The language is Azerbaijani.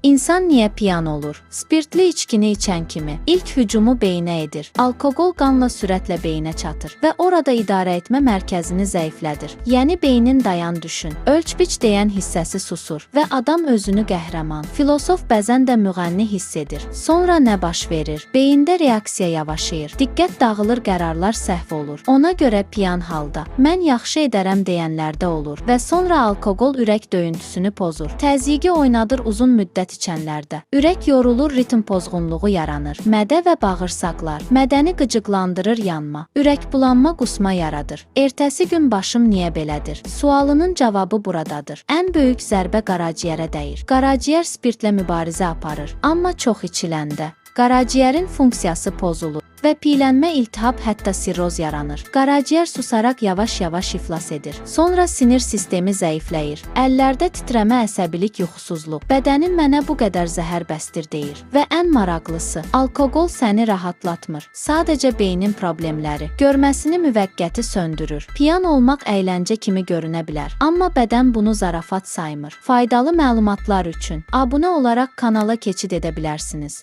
İnsan niyə piyan olur? Spirtli içkini içən kimi ilk hücumu beyinə edir. Alkoqol qanla sürətlə beyinə çatır və orada idarəetmə mərkəzini zəiflədir. Yəni beynin dayan düşün, ölç-biç deyən hissəsi susur və adam özünü qəhrəman, filosof, bəzən də müğənni hiss edir. Sonra nə baş verir? Beyində reaksiya yavaşıyır, diqqət dağılır, qərarlar səhv olur. Ona görə piyan halda mən yaxşı edərəm deyənlərdə olur və sonra alkoqol ürək döyüntüsünü pozur. Təzyiqi oynadır uzun müddət içənlərdə. Ürək yorulur, ritm pozğunluğu yaranır. Mədə və bağırsaqlar. Mədəni qıcıqlandırır yanma. Ürək bulanma, qusma yaradır. Ertəsi gün başım niyə belədir? Sualının cavabı buradadır. Ən böyük zərbə qaraciyərə dəyir. Qaraciyər spirtlə mübarizə aparır, amma çox içiləndə qaraciyərin funksiyası pozulur və piylənmə, iltihab, hətta sirroz yaranır. Qaraciyər susaraq yavaş-yavaş iflas edir. Sonra sinir sistemi zəifləyir. Əllərdə titrəmə, əsəbilik, yuxusuzluq. Bədənin mənə bu qədər zəhər bəsdir deyir. Və ən maraqlısı, alkoqol səni rahatlatmır. Sadəcə beynin problemləri görməsini müvəqqəti söndürür. Piyan olmaq əyləncə kimi görünə bilər, amma bədən bunu zarafat saymır. Faydalı məlumatlar üçün abunə olaraq kanala keçid edə bilərsiniz.